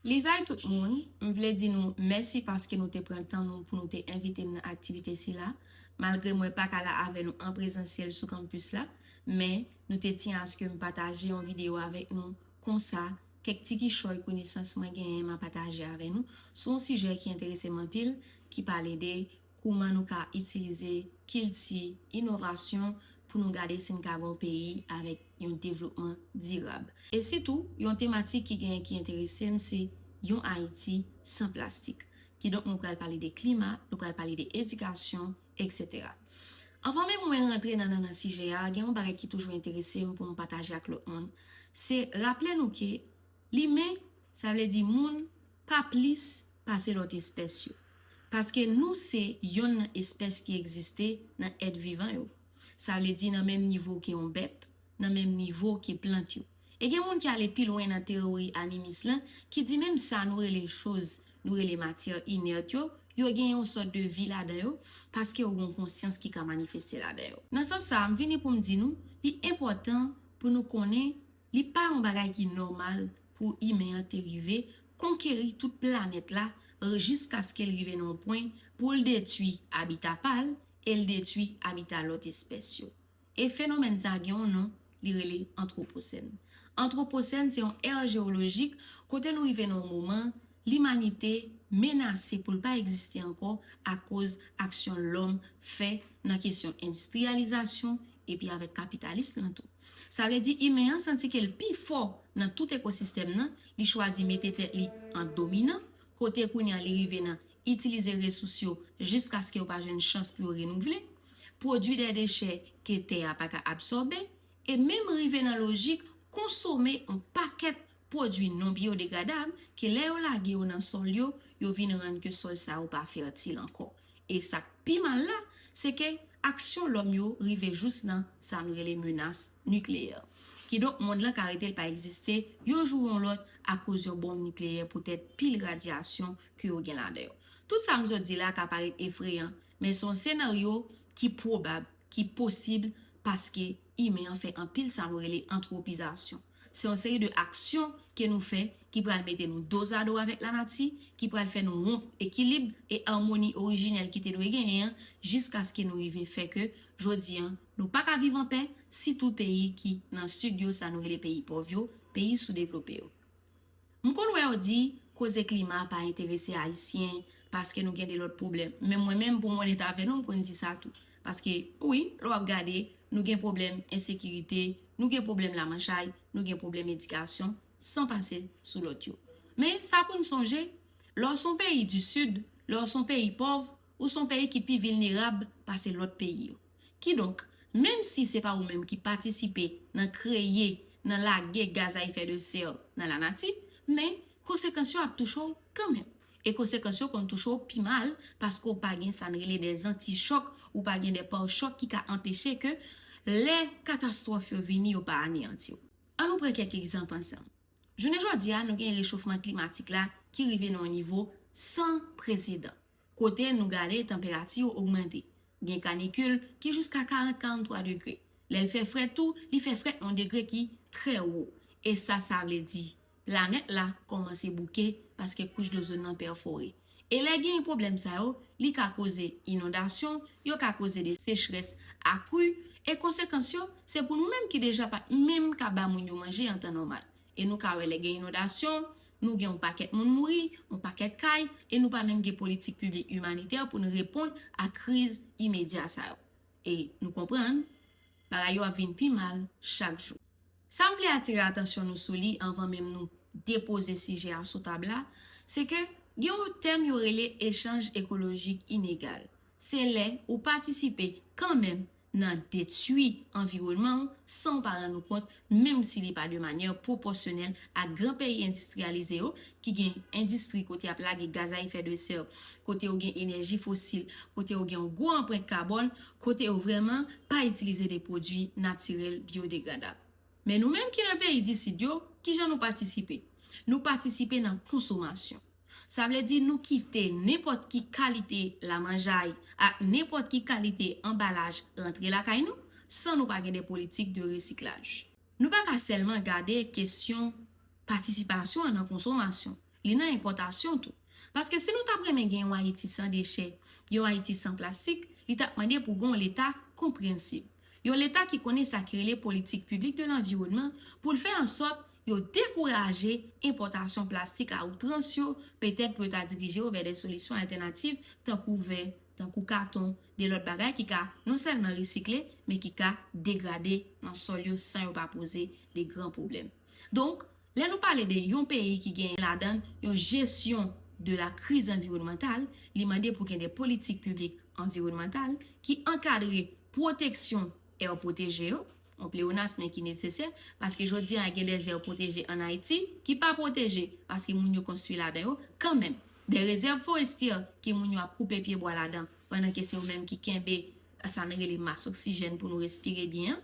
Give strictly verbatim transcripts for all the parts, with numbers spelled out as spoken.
Lizay tout moun, m vle di nou mèsi paske nou te pran tan nou pou nou te envite m nan aktivite sila. Malgre mwen pa ka la avè nou an prezansyèl sou kanpis la, men nou te tyen aske m pataje yon videyo avèk nou konsa, kèk ti kichòy konesans mwen genyen m a pataje avè nou sou yon sijè ki enterese m anpil, ki pale de kouman nou ka itilize kilti, inovasyon pou nou gade si n ka gen yon peyi avèk yon devlopman dirab. E sitou, yon tematik ki genyen ki enterese m se yon Ayiti san plastik. Kidonk, nou pral pale de klima, nou pral pale de edikasyon, etsetera. Anvan menm mwen rantre nan nannan sijè a, gen yon bagay ki toujou enterese m pou m pataje ak lòt moun. Se raple nou ke limen, sa vle di moun, pa plis pase lòt espès yo. Paske nou se yonn nan espès ki egziste nan èt vivan yo. Sa vle di nan menm nivo ke yon bèt, nan menm nivo ke plant yo. E gen moun ki ale pi lwen nan teyori animis lan, ki di menm sa nou rele choz, nou rele matyè inèt yo, yo gen yon sòt de vi ladan yo, paske yo gen yon konsyans ki ka manifeste ladan yo. Nan sans sa a, m vini pou m di nou, li enpòtan pou nou konnen li pa yon bagay ki nòmal pou imen an te rive konkeri tout planèt la, jiskaske l rive nan yon pwen pou l detwi abita pa l e l detwi abita lòt espès yo. E fenomèn sa a gen yon non, li rele antwopocèn. Antwopocèn se yon è jewolojik kote nou rive nan yon moman limanite menase pou l pa egziste ankò akoz aksyon lòm fè nan kesyon endistriyalizasyon epi avèk kapitalism lan tou. Sa vle di imen an santi ke l pi fò nan tout ekosistèm nan, li chwazi mete tèt li an dominan, kote kounye a li rive nan itilize resous yo jiskaske yo pa jwenn chans pou yo renouvle, pwodui dè dechè ke tè a pa ka absòbe, e menm rive nan lojik konsome yon pakèt pwodui non byodegradab ke lè yo lage yo nan sòl yo, yo vin rann ke sòl sa yo pa fètil ankò. E sa k pi mal la, se ke aksyon lòm yo rive jous nan sa nou rele menas nikleyè. Kidonk, mond lan ka rete l pa egziste yon jou yon lòt akoz yon bonm nikleyè poutèt pil radyasyon ke yo gen ladan yo. Tout sa m sot di la ka parèt efreyan, men se yon senaryo ki pwobab, ki posib, paske imen an fè anpil sa nou rele antwopizasyon. Se yon seri de aksyon ke nou fè ki pral mete nou dozado avèk lanati, ki pral fè nou wonp ekilib e amoni orijinèl ki te dwe genyen an, jiskaske nou rive fè ke, jodi an, nou pa ka viv anpè, sitou peyi ki nan sid yo, sa nou rele peyi pòv yo, peyi soudevlope yo. M konn wè yo di, koze klima pa enterese Ayisyen, paske nou gen de lòt pwoblèm. Men mwen menm, pou m onèt avè nou, m konn di sa tou. Paske, wi, lè w ap gade, nou gen pwoblèm ensekirite, nou gen pwoblèm lamanjay, nou gen pwoblèm edikasyon, san pase sou lòt yo. Men sa pou n sonje, lè w se yon peyi di sid, lè w se yon peyi pòv, ou se yon peyi ki pi vilnerab pase lòt peyi yo. Kidonk, menm si se pa ou menm ki patisipe nan kreye, nan lage gaz a efè de sè nan lanati, men konsekans yo ap touche w kanmenm. E konsekans yo konn touche w pi mal, paske w pa gen sa n rele dè zantichòk, ou pa gen dè pare-chòk ki ka anpeche ke lè katastwòf yo vini, yo pa aneyanti w. Ann nou pran kèk egzanp ansanm. Jounen jodi a, nou gen rechofman klimatik la ki rive nan yon nivo san presedan, kote nou gade tanperati yo ogmante. Gen kanikil ki jiska karant, karant twa degre. Lè l fè frèt tou, li fè frèt yon degre ki trè wo. E sa, sa vle di, planèt la kòmanse bouke paske kouch dozòn nan pèfore. E lè gen pwoblèm sa yo, li ka koze inondasyon, yo ka koze de sechrès akri, e konsekans yo, se pou nou menm ki deja pa t menm ka ba moun yo manje an tan nòmal. E nou ka wè lè gen inondasyon, nou gen yon pakèt moun mouri, yon pakèt kay, e nou pa menm gen politik piblik imanitè pou n reponn a kriz imedya sa yo. E nou konprann, bagay yo ap vin pi mal chak jou. Sa m vle atire atansyon nou sou li anvan menm nou depoze sijè a sou tab la, se ke gen yon tèm yo rele echanj ekolojik inegal. Se lè ou patisipe kanmenm nan detwi anviwònman w san w pa rann ou kont, menm si li pa de manyè pwopòsyonèl ak gran peyi endistriyalize yo ki gen endistri kote y ap lage gaz a efè de sè, kote yo gen enèji fosil, kote yo gen yon gwo anprent kabòn, kote yo vrèman pa itilize de pwodui natirèl byodegradab. Men nou menm ki nan peyi di Sid yo, kijan nou patisipe? Nou patisipe nan konsomasyon. Sa vle di nou kite nenpòt ki kalite lamanjay ak nenpòt ki kalite anbalaj rantre lakay nou san nou pa gen de politik de resiklaj. Nou pa ka sèlman gade kesyon patisipasyon an nan konsomasyon, Li nan enpòtasyon tou. Paske si nou t ap renmen gen yon Ayiti san dechè, yon Ayiti san plastik, li t ap mande pou gen yon Leta konpreyansib. Yon Leta ki konnen sa ki rele politik piblik de lanviwònman pou l fè ansòt yo dekouraje enpòtasyon plastik a outrans yo, petèt pou yo ta dirije yo vè de solisyon altènativ tankou vè, tankou katon, de lòt bagay ki ka non sèlman resikle, men ki ka degrade nan sòl yo san yo pa poze de gran pwoblèm. Donk, lè nou pale de yon peyi ki gen ladan l yon jesyon de la kriz anviwònmantal, li mande pou gen de politik piblik anviwònmantal ki ankadre pwoteksyon è pwoteje yo, yon pleonasm men ki nesesè, paske jodi a gen de zè pwoteje ann Ayiti ki pa pwoteje paske moun yo konstwi ladan yo kanmenm. De rezèv forestyè ke moun yo ap koupe pyebwa ladan, pandan ke se yo menm ki kenbe sa n rele mas oksijèn pou nou respire byen an.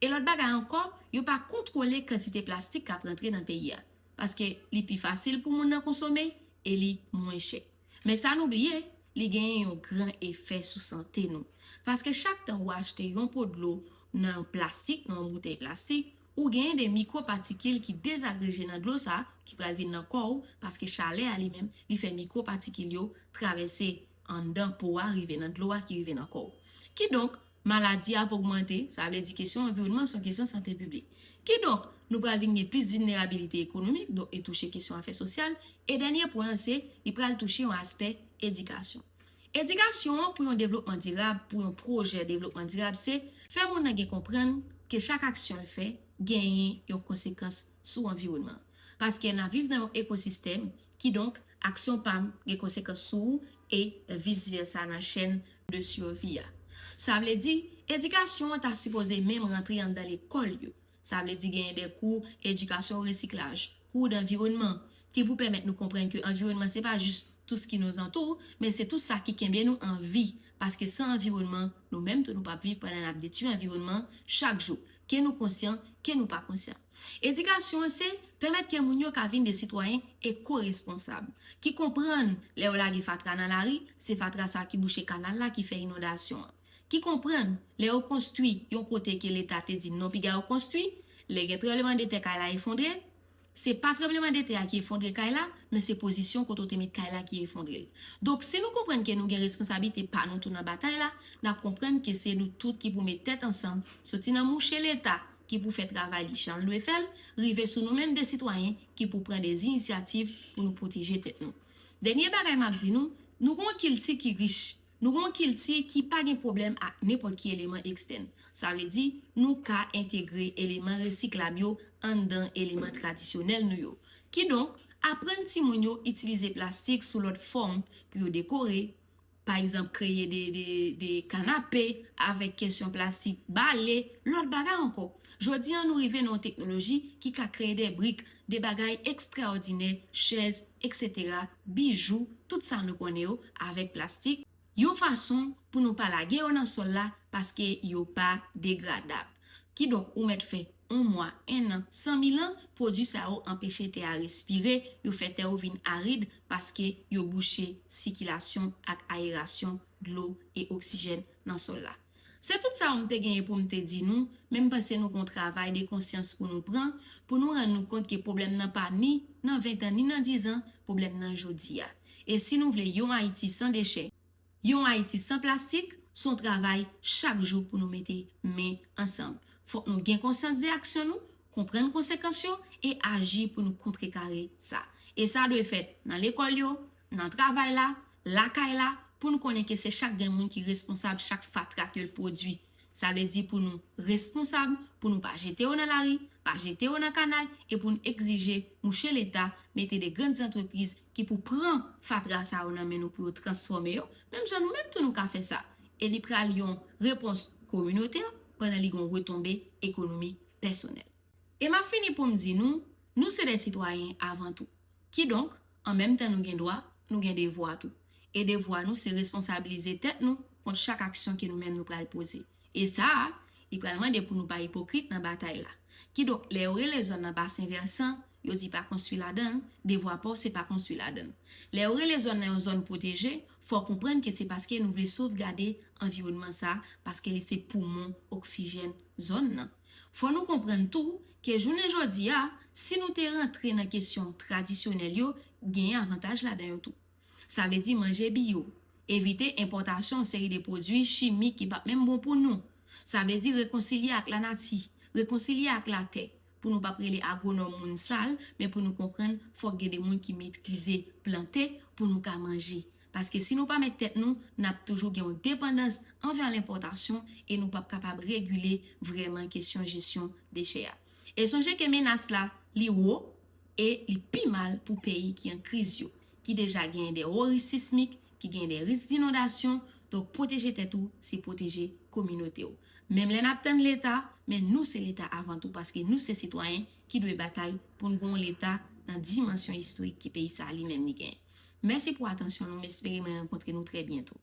E lòt bagay ankò, yo pa kontwole kantite plastik k ap rantre nan peyi a. Paske li pi fasil pou moun nan konsome e li mwen chè. Men sa nou bliye, li genyen yon gran efè sou sante nou. Paske chak tan ou achte yon po dlo nan yon plastik, nan yon boutèy plastik, ou genyen de mikwopatikil ki dezagreje nan dlo sa, ki pral vin nan kò w, paske chalè a li menm, li fè mikwopatikil yo travèse anndan po a, rive nan dlo a, ki rive nan kò w. Kidonk, maladi ap ogmante, sa vle di kesyon anviwònman se yon kesyon sante piblik. Kidonk, nou pral vin gen plis vilnerabilite ekonomik, donk, e touche kesyon afè sosyal, e dènye pwen an se, li pral touche yon aspè edikasyon. Edikasyon an pou yon devlopman dirab, pou yon pwojè devlopman dirab, se fè moun nan gen konprann ke chak aksyon l fè genyen yon konsekans sou anviwònman an. Paske n ap viv nan yon ekosistèm, kidonk, aksyon pa m gen konsekans sou ou e vis vèsa nan chèn de sivi a. Sa vle di, edikasyon an ta sipoze menm rantre anndan lekòl yo. Sa vle di genyen de kou edikasyon resiklaj, kou danviwònman, ki pou pèmèt nou konprann ke anviwònman se pa jis tout ce qui nous entoure, men se tout sa ki kenbe nou an vi. Paske san anviwònman, nou menm tou nou p ap viv pandan n ap detwi anviwònman chak jou, ke nou konsyan, ke nou pa konsyan. Edikasyon an se pèmèt ke moun yo ka vin de sitwayen ekoresponsab, ki konprann lè yo lage fatra nan lari, se fatra sa ki bouche kanal la ki fè inondasyon an. Ki konprann lè yo konstwi yon kote ke Leta te di non piga yo konstwi, lè gen tranblemanntè kay la efondre, se pa tranblemanntè a ki efondre kay la, men se pozisyon kote w te met kay la ki efondre l. Donk, si nou konprann ke nou gen responsablite pa nou tou nan batay la, n ap konprann ke se nou tout ki pou met tèt ansanm, soti nan mouche Leta ki pou fè travay li jan l dwe fè l, rive sou nou menm de sitwayen ki pou pran de inisyativ pou nou pwoteje tèt nou. Dènye bagay m ap di nou, nou gen yon kilti ki rich. Nou gen yon kilti ki pa gen pwoblèm ak nenpòt ki eleman ekstèn. Sa vle di, nou ka entegre eleman resiklab yo anndan eleman tradisyonèl nou yo. Kidonk, aprann timoun yo itilize plastik sou lòt fòm pou yo dekore, pa egzanp, kreye de, de, de kanape avèk kesyon plastik, bale, lòt bagay ankò. Jodi a, nou rive nan yon teknoloji ki ka kreye de brik, de bagay ekstraòdinè, chèz, etsetera, bijou, tout sa nou konnen yo, avèk plastik, yon fason pou nou pa lage yo nan sòl la, paske yo pa degradab. Kidonk, ou mèt fè yon mwa, en an, san mil an, pwodui sa yo anpeche tè a respire, yo fè tè yo vin arid, paske yo bouche sikilasyon ak ayerasyon dlo e oksijèn nan sòl la. Se tout sa yo m te genyen pou m te di nou, men m panse nou gen yon travay de konsyans pou nou pran, pou nou rann nou kont ke pwoblèm nan pa ni nan ven tan, ni nan diz an, pwoblèm nan jodi a. E si nou vle yon Ayiti san dechè, yon Ayiti san plastik, se yon travay chak jou pou nou mete men ansanm. Fòk nou gen konsyans de aksyon nou, konprann konsekans yo e aji pou nou kontrekare sa. E sa dwe fèt nan lekòl yo, nan travay la, lakay la, pou nou konnen ke se chak grenn moun ki responsab chak fatra ke l pwodui. Sa vle di pou nou responsab, pou nou pa jete yo nan lari, pa jete yo nan kanal, e pou n egzije mouche Leta mete de grann antrepriz ki pou pran fatra sa yo nan men nou pou yo transfòme yo, menm jan nou menm tou nou ka fè sa. E li pral yon repons kominotè pandan li gen yon retonbe ekonomik pèsonèl. E m ap fini pou m di nou, nou se de sitwayen avan tou. Kidonk, an menm tan nou gen dwa, nou gen devwa tou. E devwa nou se responsabilize tèt nou kont chak aksyon ke nou menm nou pral poze. E sa a, li pral mande pou nou pa ipokrit nan batay la. Kidonk, lè yo rele zòn nan basen vèsan, yo di pa konstwi ladan l, devwa pa w se pa konstwi ladan l. Lè yo rele zòn nan yon zòn pwoteje, fò w konprann ke se paske nou vle sovgade anviwònman sa a, paske li se poumon oksijèn zòn nan. Fò nou konprann tou ke jounen jodi a, Si nou te rantre nan kesyon tradisyonèl yo, genyen avantaj ladan yo tou. Sa vle di manje biyo, evite enpòtasyon yon seri de pwodui chimik ki p ap menm bon pou nou. Sa vle di rekonsilye ak lanati, rekonsilye ak latè, pou nou p ap rele agwonòm moun sal, men pou nou konprann fòk gen de moun ki metrize plante pou nou ka manje. Paske si nou pa met tèt nou, n ap toujou gen yon depandans anvè lenpòtasyon e nou p ap kapab regile vrèman kesyon jesyon dechè a. E sonje ke menas la, li wo e li pi mal pou peyi ki an kriz yo, ki deja genyen de wo risk sismik, ki genyen de risk dinondasyon. Donk, pwoteje tèt ou, se pwoteje kominote w. Menm lè n ap tann Leta, men nou se Leta avan tou, paske nou se sitwayen ki dwe batay pou n gen yon Leta nan dimansyon istorik ke peyi sa a li menm li genyen. Mèsi pou atansyon nou, m espere mwen rankontre nou trè byento.